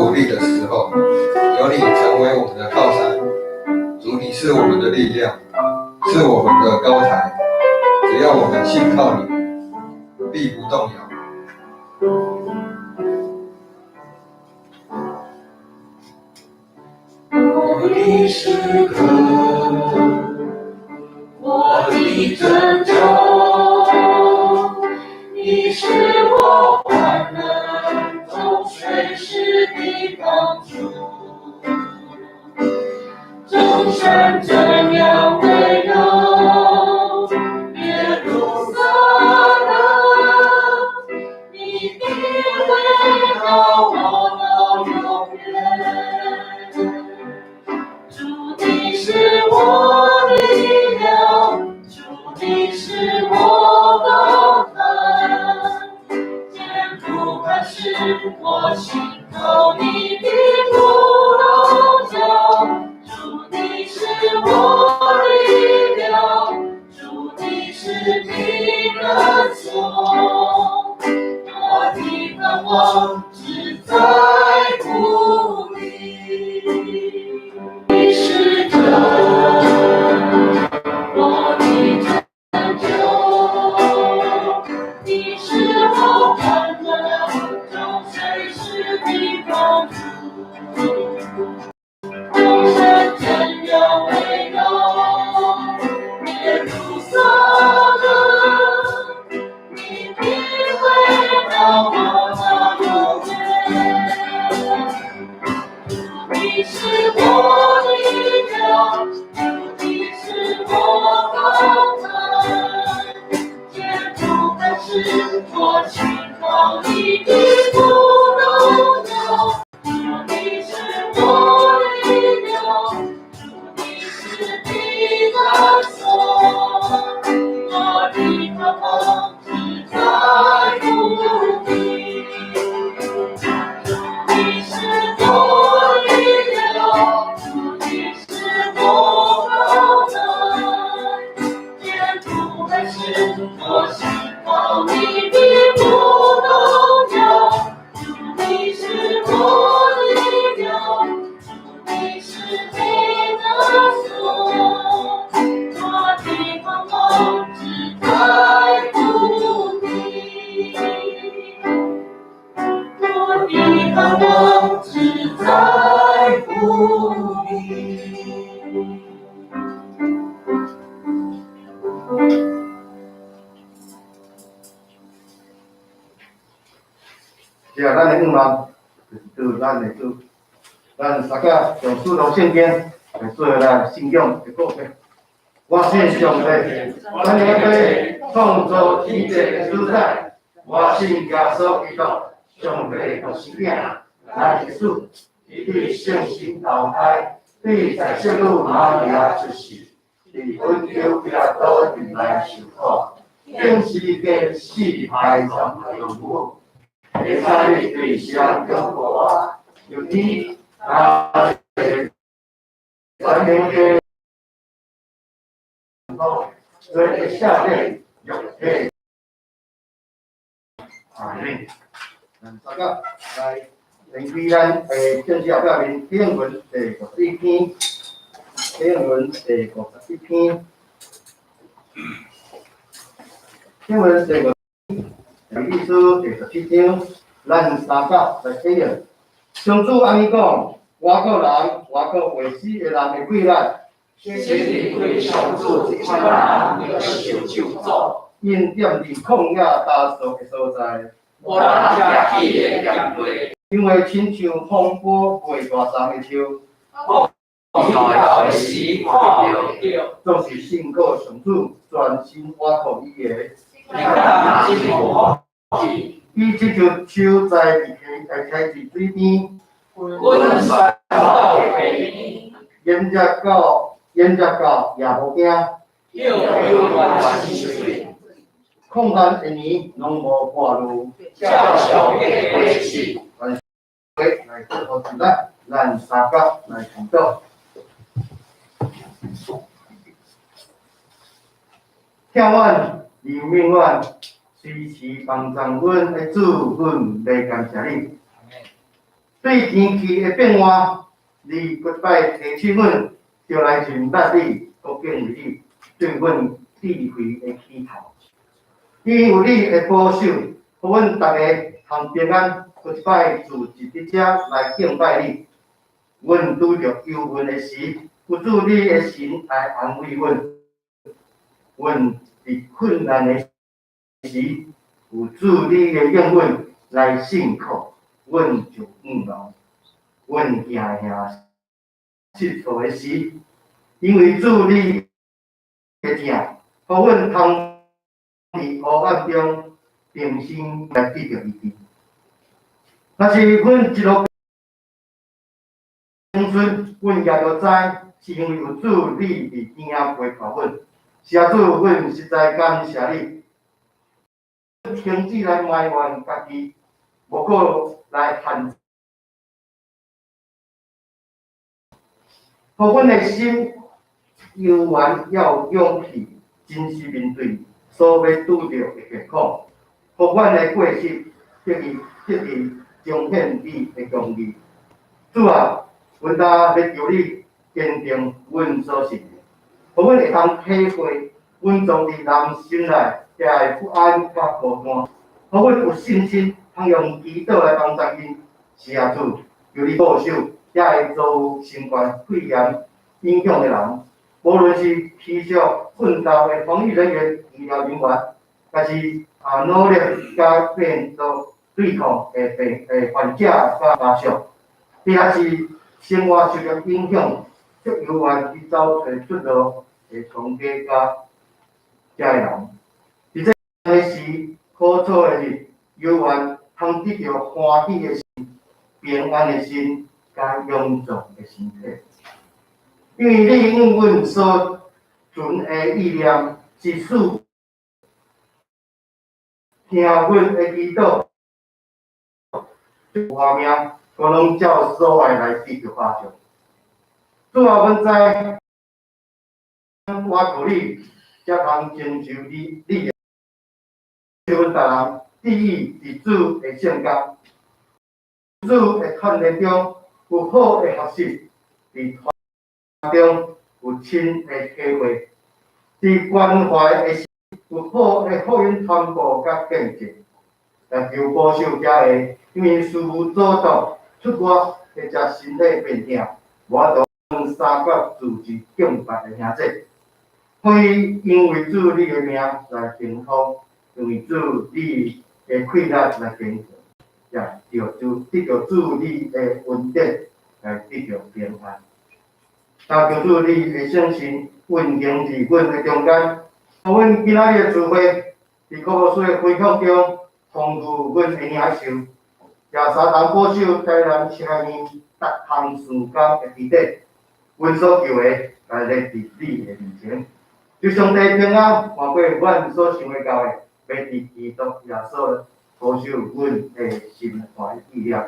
無力的時候，有你成為我們的靠山。主，你是我們的力量，是我們的高臺。只要我們信靠你，必不動搖。我的詩歌，我的拯救，你是我患難中隨時的幫助，眾山怎樣為榮，耶路撒冷，你的榮耀我到永遠。主，你是我力量，主，你是我高臺，堅不磐石，我信靠你必不動搖。主，你是我力量，主，你是避難所，我的盼望只在乎你。你是真，我的拯救，你是我患難中隨時的幫助，眾山怎樣為榮，耶路撒冷，你的榮耀我到永遠。你是我力量，主，你是我高臺，堅不磐石，我信靠你必不動搖。主，你是我力量，主，你是避難所，我的盼望只在乎你。主，你是我力量，主，你是我高臺，堅不磐石，我信靠你必不動搖。主，你是我力量，主，你是避難所，我的盼望只在乎你。我的盼望只在乎你。是啊，咱的願望就是對咱的主，咱大家用使徒聖經來做咱信仰的告白。我信上帝，咱的父創造天地的主宰。我信耶穌基督，上帝的獨生子，咱的主，伊對聖神投胎，對在聖女瑪利亞出世，佇本丟彼拉多佇來受苦，釘十字架死埋葬佇母。會使對上中國，由天啊，三年的，做的下面肉體，阿們。咱大家來連開咱的正式後壁面經文第51篇，經文第五十一篇，經文第五。利未書第17章，咱三甲來啟用。上主按呢講：外國人，外國會死的人的悔力，昔日對上主這款人會受咒詛。𪜶踮佇曠野焦燥的所在，無人舉起的鹽地，因為親像風波過大欉的樹，風來的時看袂著，總是信靠上主，專心倚靠伊的。你敢真無福氣？伊這條樹栽佇溪，開佇水邊，滾山到溪邊，炎熱到也無驚，葉有原是媠，曠旱一年攏無破露，照上帝的果子。來祝福主咱，咱三甲來祈禱。疼阮、憐憫阮、隨時幫助阮的主，阮來感謝你。對天氣的變換，你閣一擺提醒阮，著來認捌你，閣敬畏你，對阮智慧的起頭。因為有你的保守，予阮逐家通平安，閣一擺聚集佇遮來敬拜你。阮拄著憂鬱的時，有主你的神來安慰阮；阮佇困難的時，有主你的應允來信靠，阮就毋茫。阮驚嚇失措的時，因為主你的疼，予阮通佇黑暗中平心來得著醫治。若是阮一路平順，阮也著知是因為有主你佇邊仔陪伴阮。是啊，主，阮實在感謝你。停止來埋怨家己，無閣來限制，予阮的心猶原有勇氣，真實面對所欲拄著的艰苦，予阮的過失得以彰顯你的公義。主啊，阮今欲求你堅定阮所信的，予阮會當體會阮藏佇人心內遐的不安佮孤單，予阮有信心，通用祈禱來幫助𪜶。是啊，主，求你保守遐個遭新冠肺炎影響的人，無論是持續奮鬥的防疫人員、醫療人員，抑是努力佮病毒對抗的病的患者佮家屬，抑是生活受著影響，卻猶原去走揣出路的商家佮遮的人，佇這個時苦楚的日，猶原通得著歡喜的心、平安的心，佮勇壯的身體。因為你向阮所存的意念是賜聽阮的祈禱，活命，我攏照所愛來得著保障。主啊，阮知倚靠你，才通成就你的。阮逐人得以佇主的聖工，主的訓練中有好的學習，佇團中有深的體會，佇關懷的時有好的福音傳播佮見證，來求保守遮个，因為事務阻擋出外或者身體變疼，無法度三角組織敬拜的兄弟，非因為主你的名來行風，因為主你的氣力來堅強，也著主得著主你的恩典來得著平安。但求主你的聖神運行佇阮的中間，予阮今仔日的聚會，佇柯牧師的分享中豐富阮的領受，也相同保守台南慈愛院逐項事工的基底，阮所求的來立佇你的面前。求上帝平安，換過阮所想會到的，欲佇基督耶穌保守阮的心懷意念。